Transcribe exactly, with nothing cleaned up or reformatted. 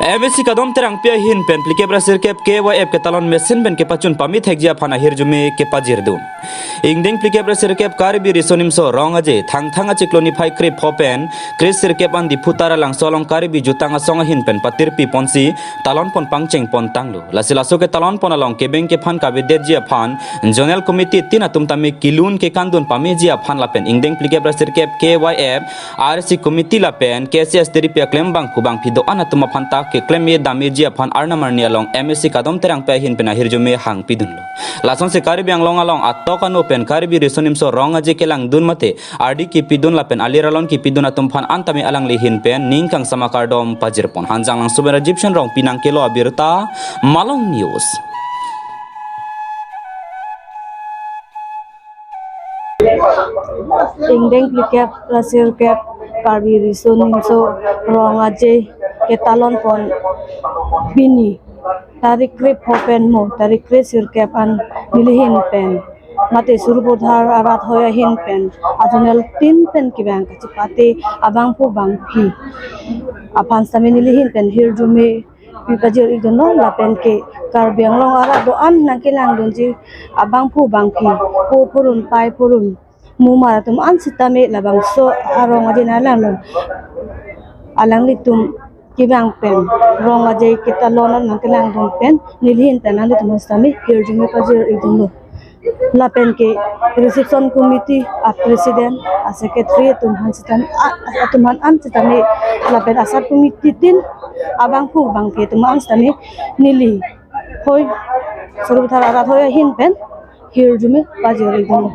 M A C Kadom Terangpi ahin pen phlikep ra sirkep K Y F ketalon mesen pen kepachun pamethekji aphan ahirjume kepajirdun. Ingdeng phlikep ra sirkep Karbi Riso Nimso Rong Aje Thangthang achiklo niphai krepho pen kre sirkep an Diphu Taralangso along Karbi Jutang Asong ahin pen patirpi ponsi talon pon pangcheng pon tanglo. Lasi laso ketalon pon along kebeng kephan kavedetji aphan Zonal Committee tin atum tame kelun kekandun pameji aphan lapen ingdeng phlikep ra sirkep K Y F R C Committee lapen K C S T D P aklem bangphu bangphi do-an atum aphan ta keklem-e dam-eji aphan arnam arni along M A C Kadom Terangpi ahin pen ahirjume hangpidunlo. Lasonsi Karbi Anglong along atok ano pen Karbi Riso Nimso Rong Aje kelangdun mate ardi kepidun lapen alir alon kepidun atum aphan an tame alangli ahin pen ning kangsam akardom pajirpon. Hanjanglangso pen Rajiv Shan Rongpi nangkelo abirta, Malong News. Ingdeng phlikep ra sirkep Karbi Riso Nimso Rong Aje ketalon pon pini tarik krepho pen mo tarik kre sirkep an neli ahin pen mate Sarupathar arat hoi ahin pen azonal tin pen kevang kachepate abangphu bangphi aphan sitame neli ahin pen hirjume pipajir-ikdunlo lapen ke Karbi Anglong arat do-an nangkelangdunji abangphu bangphi po phurun pai phurun mumar atum an sitame labangso arong aje nanglang along alanglitum kevang pen Rong Aje ketalon nangkelangdun pen neli ahin pen alanglitum sitame hirjume pajir-ikdunlo. Lapen ke reception committee a president a secretary atum aphan sitame a, atum aphan an sitame lapen a sub committee tin abangphu bangphi atum an sitame neli hoi Sarupathar arat hoi ahin pen hirjume pajir-ikdunlo.